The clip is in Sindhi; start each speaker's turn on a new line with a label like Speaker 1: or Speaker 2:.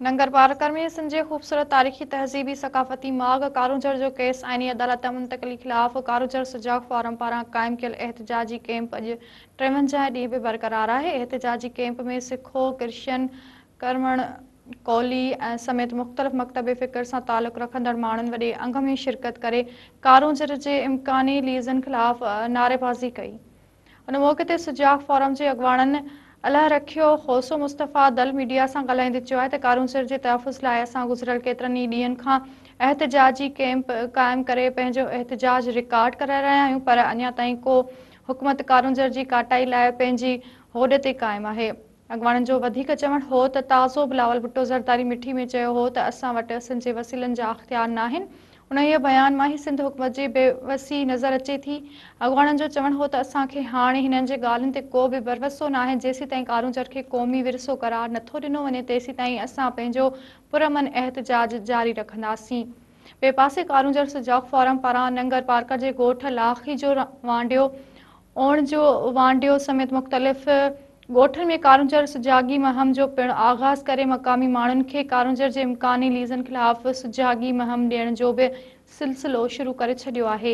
Speaker 1: ننگرپارڪر ۾ سنڌ جي خوبصورت تاريخي تهذيبي ثقافتي ماڳ ڪارونجهر جو ڪيس آئيني عدالت منتقلي خلاف ڪارونجهر سجاڳ فورم پاران قائم ڪيل احتجاجي ڪئمپ اڄ 53 ڏينهن به برقرار آهي. احتجاجي ڪئمپ ۾ سکو، ڪرشن، ڪرمڻ ڪولهي سميت مختلف مڪتب فڪر سان تعلق رکندڙ ماڻهن وڏي انگ ۾ شرڪت ڪري ڪارونجهر جي امڪاني ليزن خلاف نعريبازي ڪئي. ان موقعي تي سجاڳ فورم جي اڳواڻن الهه رکيو کوسو، مصطفيٰ دل ميڊيا سان ڳالهائيندي چيو آهي ته ڪارونجهر جي تحفظ لاء اسان گذريل ڪيترن ئي ڏينهن کان احتجاجي ڪئمپ قائم ڪري پنهنجو احتجاج رڪارڊ ڪرائي رهيا آهيون پر اڃا تائين ڪو حڪومت ڪارونجهر جي ڪاٽائي لاء پنهنجي هوڏ تي قائم آهي. اڳواڻن جو وڌيڪ چوڻ هو ته تازو بلاول ڀٽو زرداري مٺي ۾ چيو هو ته اسان وٽ سنڌ جي وسيلن جا اختيار ناهن، انهيء بيان مان ئي سنڌ حڪومت جي بي وسي نظر اچي ٿي. اڳواڻن جو چوڻ هو ته اسان کي هاڻي هنن جي ڳالهين تي ڪو به ڀروسو ناهي، جيسيتائين ڪارونجهر کي قومي ورثو قرار نٿو ڏنو وڃي تيسيتائين اسان پنهنجو پرامن احتجاج جاري رکنداسين. ٻئي پاسي ڪارونجهر سجاڳ فورم پاران ننگر پارڪر جي ڳوٺ لاکي جو وانڍيو اوڻ جو وانڍيو سميت مختلف ڳوٺن ۾ ڪارونجهر سجاڳي مهم جو پڻ آغاز ڪري مقامي ماڻهن کي ڪارونجهر جي امڪاني ليزن خلاف سجاڳي مهم ڏيڻ جو به سلسلو شروع ڪري ڇڏيو آهي.